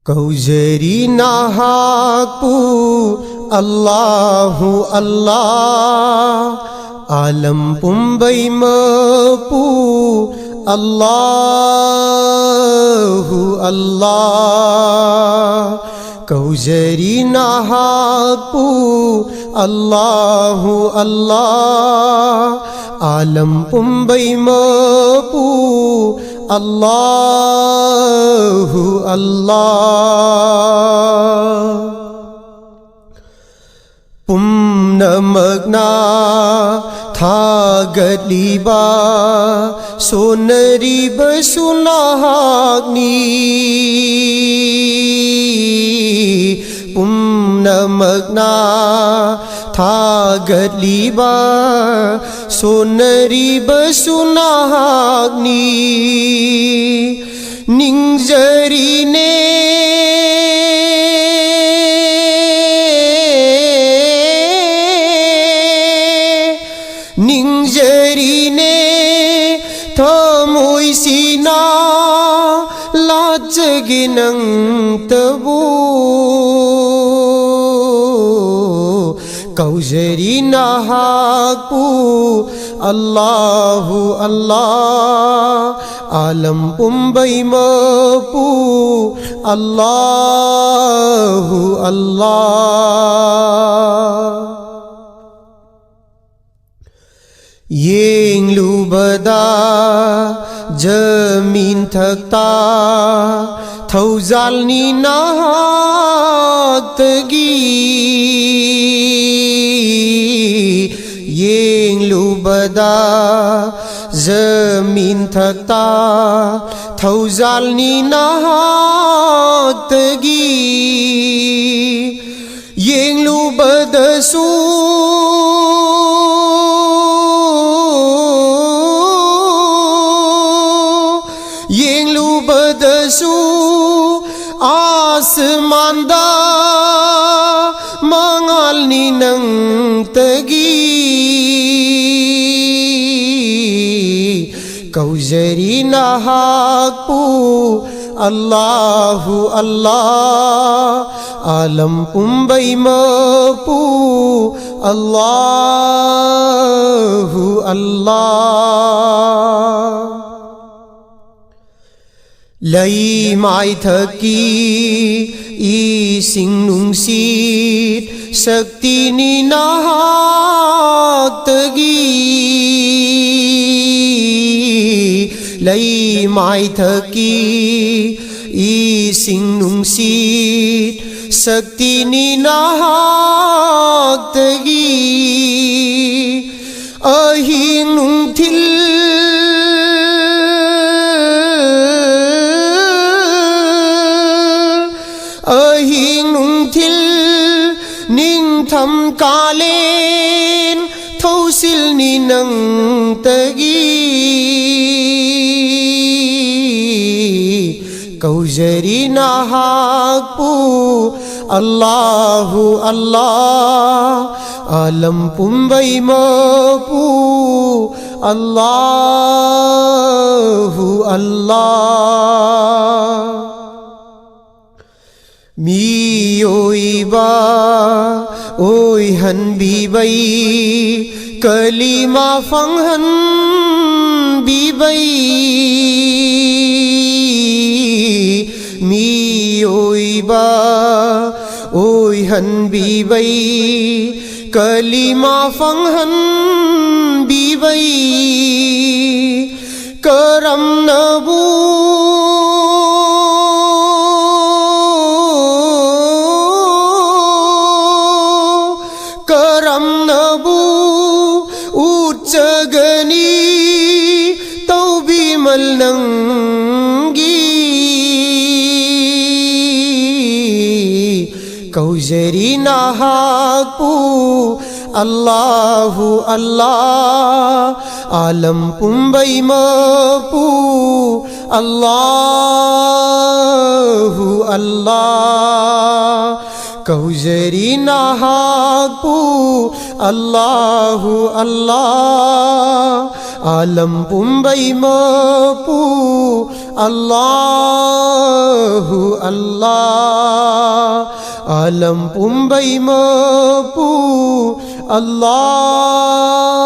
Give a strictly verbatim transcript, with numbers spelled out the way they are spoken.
ꯀꯧꯖꯔꯤ ꯅꯍꯥꯛꯄꯨ ꯑꯜꯂꯥꯍꯨ ꯑꯜꯂꯥꯍ, ꯑꯥꯂꯝ ꯄꯨꯝꯕꯩ ꯃꯄꯨ ꯑꯜꯂꯥꯍꯨ ꯑꯜꯂꯥꯍ꯫ ꯀꯧꯖꯔꯤ ꯅꯍꯥꯛꯄꯨ ꯑꯜꯂꯥꯍꯨ ꯑꯜꯂꯥꯍ, ꯑꯥꯂꯝ ꯄꯨꯝꯕꯩ ꯃꯄꯨ ꯑꯜꯂꯥꯍꯨ ꯑꯜꯂꯥꯍ꯫ ꯄꯨꯝꯅꯃꯛꯅ ꯊꯥꯒꯠꯂꯤꯕ ꯁꯣꯟꯅꯔꯤꯕꯁꯨ ꯅꯍꯥꯛꯅꯤ꯫ ꯄꯨꯝꯅꯃꯛꯅ ꯊꯥꯒꯠꯂꯤꯕ ꯁꯣꯟꯅꯔꯤꯕꯁꯨ ꯅꯍꯥꯛꯅꯤ꯫ ꯅꯤꯡꯖꯔꯤꯅꯦ, ꯅꯤꯡꯖꯔꯤꯅꯦ, ꯊꯃꯣꯏꯁꯤꯅ ꯂꯥꯠꯆꯒꯦ ꯅꯪꯇꯕꯨ꯫ ꯀꯧꯖꯔꯤ ꯅꯍꯥꯛꯄꯨ ꯑꯜꯂꯥꯍꯨ ꯑꯜꯂꯥꯍ, ꯑꯥꯂꯝ ꯄꯨꯝꯕꯩ ꯃꯄꯨ ꯑꯜꯂꯥꯍꯨ ꯑꯜꯂꯥꯍ꯫ ꯌꯦꯡꯂꯨꯕꯗ ꯖꯃꯤꯟ ꯊꯛꯇ ꯊꯧꯖꯥꯜꯅꯤ ꯅꯍꯥꯛꯇꯒꯤ꯫ ꯌꯦꯡꯂꯨꯕꯗ ꯖꯃꯤꯟ ꯊꯛꯇ ꯊꯧꯖꯥꯜꯅꯤ ꯅꯍꯥꯛꯇꯒꯤ꯫ ꯌꯦꯡꯂꯨꯕꯗꯁꯨ, ꯌꯦꯡꯂꯨꯕꯗꯁꯨ ꯑꯥꯁꯃꯥꯟꯗ ꯃꯉꯥꯜꯅꯤ ꯅꯪꯇꯒꯤ꯫ ꯀꯧꯖꯔꯤ ꯅꯍꯥꯛꯄꯨ Allahu Allah, alam pumbai mapu. Allahu Allah. Leimai thaki ising nungsit, sakti ni nahak tagi. Leimai thaki ising nungsit, sakti ni nahak tagi. Ahing nungthil, ahing nungthil, ningtham kalen, thosil ni nang tagi. Kaujari nahak pu. Allahu Allah, alam pumbai mapu. Allahu Allah. Mioiba oihanbibai, kalima phanghanbibai. Mioiba oihanbibai, kalima phanghanbibai. Karamnabu, karamnabu utchagani, taubimal nanggi. Kaujari nahak pu. Allahu Allah, alam pumbai mapu. Allahu Allah, kaujari nahak pu. Allahu Allah, alam pumbai mapu. Allahu Allah, alam pumbai mapu Allah.